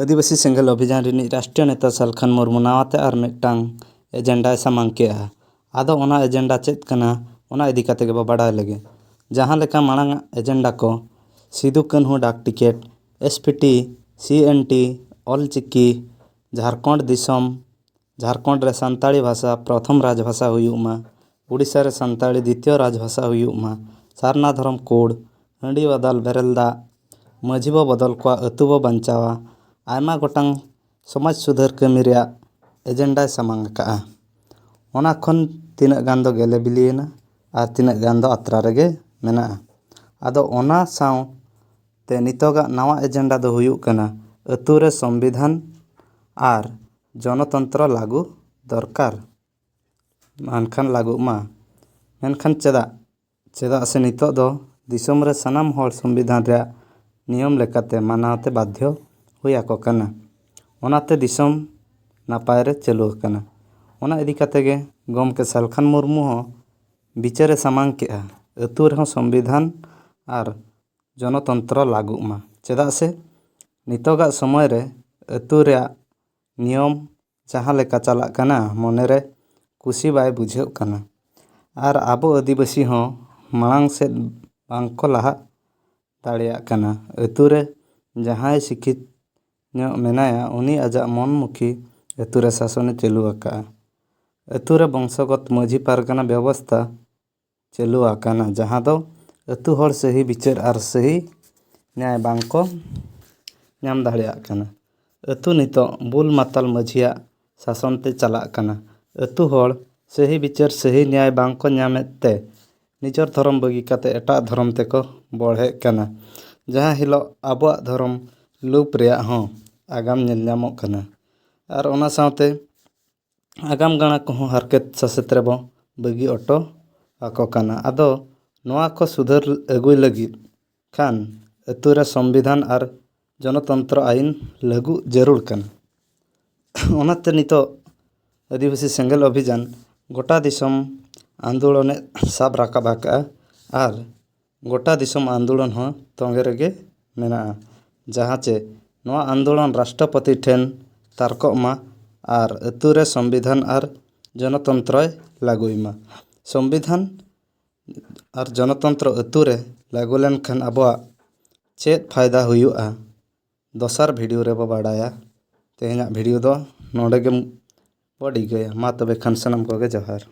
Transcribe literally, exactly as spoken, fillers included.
ᱟᱹᱫᱤᱵᱟᱹᱥᱤ ᱥᱮᱸᱜᱮᱞ ᱚᱵᱷᱤᱡᱟᱱ ᱨᱤᱱᱤᱡ ᱨᱟᱥᱴᱨᱤᱭᱚ ᱱᱮᱛᱟ ᱥᱟᱞᱠᱷᱟᱱ ᱢᱩᱨᱢᱩ ᱱᱟᱣᱟ ᱛᱮ ᱟᱨ ᱢᱤᱫᱴᱟᱝ ᱮᱡᱮᱱᱰᱟᱭ ᱥᱟᱢᱟᱝ ᱠᱮᱜᱼᱟ᱾ ᱟᱫᱚ ᱚᱱᱟ ᱮᱡᱮᱱᱰᱟ ᱪᱮᱫ ᱠᱟᱱᱟ, ᱚᱱᱟ ᱤᱫᱤ ᱠᱟᱛᱮ ᱜᱮᱵᱚ ᱵᱟᱰᱟᱭ ᱞᱮᱜᱮ᱾ ᱡᱟᱦᱟᱸ ᱞᱮᱠᱟ ᱢᱟᱲᱟᱝ ᱟᱜ ᱮᱡᱮᱱᱰᱟ ᱠᱚ, ᱥᱤᱫᱩ ᱠᱟᱹᱱᱦᱩ ᱰᱟᱠ ᱴᱤᱠᱤᱴ, ᱮᱥ ᱯᱤ ᱴᱤ, ᱥᱤ ᱮᱱ ᱴᱤ, ᱚᱞ ᱪᱤᱠᱤ, ᱡᱷᱟᱲᱠᱷᱚᱸᱰ ᱫᱤᱥᱚᱢ, ᱡᱷᱟᱲᱠᱷᱚᱸᱰ ᱨᱮ ᱥᱟᱱᱛᱟᱲᱤ ᱵᱷᱟᱥᱟ ᱯᱨᱚᱛᱷᱚᱢ ᱨᱟᱡᱽᱵᱷᱟᱥᱟ ᱦᱩᱭᱩᱜ ᱢᱟ, ᱩᱰᱤᱥᱟ ᱨᱮ ᱥᱟᱱᱛᱟᱲᱤ ᱫᱤᱛᱤᱭᱚ ᱨᱟᱡᱽᱵᱷᱟᱥᱟ ᱦᱩᱭᱩᱜ ᱢᱟ, ᱥᱟᱨᱱᱟ ᱫᱷᱚᱨᱚᱢ ᱠᱳᱰ, ᱦᱟᱺᱰᱤ ᱵᱟᱫᱟᱞ ᱵᱮᱨᱮᱞ ᱫᱟᱜ, ᱢᱟᱹᱡᱷᱤ ᱵᱚ ᱵᱚᱫᱚᱞ ᱠᱚᱣᱟ, ᱟᱹᱛᱩ ᱵᱚ ᱵᱟᱧᱪᱟᱣᱟ, ᱟᱭᱢᱟ ᱜᱚᱴᱟᱝ ᱥᱚᱢᱟᱡᱽ ᱥᱩᱫᱷᱟᱹᱨ ᱠᱟᱹᱢᱤ ᱨᱮᱭᱟᱜ ᱮᱡᱮᱱᱰᱟᱭ ᱥᱟᱢᱟᱝ ᱟᱠᱟᱫᱼᱟ᱾ ᱚᱱᱟ ᱠᱷᱚᱱ ᱛᱤᱱᱟᱹᱜ ᱜᱟᱱ ᱫᱚ ᱜᱮᱞᱮ ᱵᱤᱞᱤᱭᱮᱱᱟ ᱟᱨ ᱛᱤᱱᱟᱹᱜ ᱜᱟᱱ ᱫᱚ ᱟᱛᱨᱟ ᱨᱮᱜᱮ ᱢᱮᱱᱟᱜᱼᱟ᱾ ᱟᱫᱚ ᱚᱱᱟ ᱥᱟᱶᱛᱮ ᱱᱤᱛᱚᱜᱟᱜ ᱱᱟᱣᱟ ᱮᱡᱮᱱᱰᱟ ᱫᱚ ᱦᱩᱭᱩᱜ ᱠᱟᱱᱟ, ᱟᱹᱛᱩ ᱨᱮ ᱥᱚᱝᱵᱤᱫᱷᱟᱱ ᱟᱨ ᱡᱚᱱᱚᱛᱚᱱᱛᱨᱚ ᱞᱟᱹᱜᱩ ᱫᱚᱨᱠᱟᱨ᱾ ᱢᱮᱱᱠᱷᱟᱱ ᱞᱟᱹᱜᱩᱜ ᱢᱟ᱾ ᱢᱮᱱᱠᱷᱟᱱ ᱪᱮᱫᱟᱜ? ᱪᱮᱫᱟᱜ ᱥᱮ ᱱᱤᱛᱚᱜ ᱫᱚ ᱫᱤᱥᱚᱢ ᱨᱮ ᱥᱟᱱᱟᱢ ᱦᱚᱲ ᱥᱚᱝᱵᱤᱫᱷᱟᱱ ᱨᱮᱭᱟᱜ ᱱᱤᱭᱚᱢ ᱞᱮᱠᱟᱛᱮ ᱢᱟᱱᱟᱣ ᱛᱮ ᱵᱟᱫᱽᱫᱷᱚ ᱦᱩᱭ ᱟᱠᱚ ᱠᱟᱱᱟ᱾ ᱚᱱᱟᱛᱮ ᱫᱤᱥᱚᱢ ᱱᱟᱯᱟᱭ ᱨᱮ ᱪᱟᱹᱞᱩ ᱟᱠᱟᱱᱟ᱾ ᱚᱱᱟ ᱤᱫᱤ ᱠᱟᱛᱮ ᱜᱮ ᱜᱚᱢᱠᱮ ᱥᱟᱞᱠᱷᱟᱱ ᱢᱩᱨᱢᱩ ᱦᱚᱸ ᱵᱤᱪᱟᱹᱨᱮ ᱥᱟᱢᱟᱝ ᱠᱮᱜᱼᱟ, ᱟᱹᱛᱩ ᱨᱮᱦᱚᱸ ᱥᱚᱝᱵᱤᱫᱷᱟᱱ ᱟᱨ ᱡᱚᱱᱚᱛᱚᱱᱛᱨᱚ ᱞᱟᱹᱜᱩᱜ ᱢᱟ᱾ ᱪᱮᱫᱟᱜ ᱥᱮ ᱱᱤᱛᱚᱜᱟᱜ ᱥᱚᱢᱚᱭ ᱨᱮ ᱟᱹᱛᱩ ᱨᱮᱭᱟᱜ ᱱᱤᱭᱚᱢ ᱡᱟᱦᱟᱸ ᱞᱮᱠᱟ ᱪᱟᱞᱟᱜ ᱠᱟᱱᱟ, ᱢᱚᱱᱮᱨᱮ ᱠᱩᱥᱤ ᱵᱟᱭ ᱵᱩᱡᱷᱟᱹᱜ ᱠᱟᱱᱟ᱾ ᱟᱨ ᱟᱵᱚ ᱟᱹᱫᱤᱵᱟᱹᱥᱤ ᱦᱚᱸ ᱢᱟᱲᱟᱝ ᱥᱮᱫ ᱵᱟᱝᱠᱚ ᱞᱟᱦᱟᱜ ᱫᱟᱲᱮᱭᱟᱜ ᱠᱟᱱᱟ᱾ ᱟᱹᱛᱩ ᱨᱮ ᱡᱟᱦᱟᱸᱭ ᱥᱤᱠᱷᱤᱛ ᱧᱚᱜ ᱢᱮᱱᱟᱭᱟ, ᱩᱱᱤ ᱟᱡᱟᱜ ᱢᱚᱱᱢᱩᱠᱷᱤ ᱟᱹᱛᱩ ᱨᱮ ᱥᱟᱥᱚᱱᱮ ᱪᱟᱹᱞᱩ ᱟᱠᱟᱫᱼᱟ᱾ ᱟᱹᱛᱩ ᱨᱮ ᱵᱚᱝᱥᱚᱜᱚᱛ ᱢᱟᱹᱡᱷᱤ ᱯᱟᱨᱜᱟᱱᱟ ᱵᱮᱵᱚᱥᱛᱷᱟ ᱪᱟᱹᱞᱩ ᱟᱠᱟᱱᱟ, ᱡᱟᱦᱟᱸ ᱫᱚ ᱟᱹᱛᱩ ᱦᱚᱲ ᱥᱟᱹᱦᱤ ᱵᱤᱪᱟᱹᱨ ᱟᱨ ᱥᱟᱹᱦᱤ ᱧᱟᱭ ᱵᱟᱝ ᱠᱚ ᱧᱟᱢ ᱫᱟᱲᱮᱭᱟᱜ ᱠᱟᱱᱟ᱾ ᱟᱹᱛᱩ ᱱᱤᱛᱚᱜ ᱵᱩᱞ ᱢᱟᱛᱟᱞ ᱢᱟᱹᱡᱷᱤᱭᱟᱜ ᱥᱟᱥᱚᱱ ᱛᱮ ᱪᱟᱞᱟᱜ ᱠᱟᱱᱟ᱾ ᱟᱹᱛᱩ ᱦᱚᱲ ᱥᱟᱹᱦᱤ ᱵᱤᱪᱟᱹᱨ ᱥᱟᱹᱦᱤ ᱧᱟᱭ ᱵᱟᱝ ᱠᱚ ᱧᱟᱢᱮᱫ ᱛᱮ ᱱᱤᱡᱚᱨ ᱫᱷᱚᱨᱚᱢ ᱵᱟᱹᱜᱤ ᱠᱟᱛᱮ ᱮᱴᱟᱜ ᱫᱷᱚᱨᱚᱢ ᱛᱮᱠᱚ ᱵᱚᱲᱦᱮᱜ ᱠᱟᱱᱟ᱾ ᱡᱟᱦᱟᱸ ᱦᱤᱞᱳᱜ ᱟᱵᱚᱣᱟᱜ ᱫᱷᱚᱨᱚᱢ ᱞᱩᱯ ᱨᱮᱭᱟᱜ ᱦᱚᱸ ᱟᱜᱟᱢ ᱧᱮᱞ ᱧᱟᱢᱚᱜ ᱠᱟᱱᱟ᱾ ᱟᱨ ᱚᱱᱟ ᱥᱟᱶᱛᱮ ᱟᱜᱟᱢ ᱜᱟᱬᱟ ᱠᱚᱦᱚᱸ ᱦᱟᱨᱠᱮᱛ ᱥᱟᱥᱮᱛ ᱨᱮᱵᱚ ᱵᱟᱹᱜᱤ ᱚᱴᱚ ᱟᱠᱚ ᱠᱟᱱᱟ᱾ ᱟᱫᱚ ᱱᱚᱣᱟ ᱠᱚ ᱥᱩᱫᱷᱟᱹᱨ ᱟᱹᱜᱩᱭ ᱞᱟᱹᱜᱤᱫ ᱠᱷᱟᱱ ᱟᱹᱛᱩ ᱨᱮ ᱥᱚᱝᱵᱤᱫᱷᱟᱱ ᱟᱨ ᱡᱚᱱᱚᱛᱚᱱᱛᱨᱚ ᱟᱹᱭᱤᱱ ᱞᱟᱹᱜᱩ ᱡᱟᱹᱨᱩᱲ ᱠᱟᱱᱟ᱾ ᱚᱱᱟᱛᱮ ᱱᱤᱛᱚᱜ ᱟᱹᱫᱤᱵᱟᱹᱥᱤ ᱥᱮᱸᱜᱮᱞ ᱚᱵᱷᱤᱡᱟᱱ ᱜᱚᱴᱟ ᱫᱤᱥᱚᱢ ᱟᱱᱫᱳᱞᱚᱱᱮ ᱥᱟᱵ ᱨᱟᱠᱟᱵ ᱟᱠᱟᱫᱼᱟ ᱟᱨ ᱜᱚᱴᱟ ᱫᱤᱥᱚᱢ ᱟᱱᱫᱳᱞᱚᱱ ᱦᱚᱸ ᱛᱚᱸᱜᱮ ᱨᱮᱜᱮ ᱢᱮᱱᱟᱜᱼᱟ, ᱡᱟᱦᱟᱸ ᱪᱮ ᱱᱚᱣᱟ ᱟᱱᱫᱳᱞᱚᱱ ᱨᱟᱥᱴᱨᱚᱯᱚᱛᱤ ᱴᱷᱮᱱ ᱛᱟᱨᱠᱚᱜ ᱢᱟ ᱟᱨ ᱟᱹᱛᱩ ᱨᱮ ᱥᱚᱝᱵᱤᱫᱷᱟᱱ ᱟᱨ ᱡᱚᱱᱚᱛᱚᱱᱛᱨᱚᱭ ᱞᱟᱹᱜᱩᱭ ᱢᱟ᱾ ᱥᱚᱝᱵᱤᱫᱷᱟᱱ ᱟᱨ ᱡᱚᱱᱚᱛᱚᱱᱛᱨᱚ ᱟᱹᱛᱩ ᱨᱮ ᱞᱟᱹᱜᱩ ᱞᱮᱱᱠᱷᱟᱱ ᱟᱵᱚᱣᱟᱜ ᱪᱮᱫ ᱯᱷᱟᱭᱫᱟ ᱦᱩᱭᱩᱜᱼᱟ, ᱫᱚᱥᱟᱨ ᱵᱷᱤᱰᱤᱭᱳ ᱨᱮᱵᱚ ᱵᱟᱲᱟᱭᱟ᱾ ᱛᱮᱦᱮᱧᱟᱜ ᱵᱷᱤᱰᱤᱭᱳ ᱫᱚ ᱱᱚᱰᱮ ᱜᱮ ᱵᱚ ᱰᱤᱜᱟᱹᱭᱟ᱾ ᱢᱟ ᱛᱚᱵᱮ ᱠᱷᱟᱱ ᱥᱟᱱᱟᱢ ᱠᱚᱜᱮ ᱡᱚᱦᱟᱨ᱾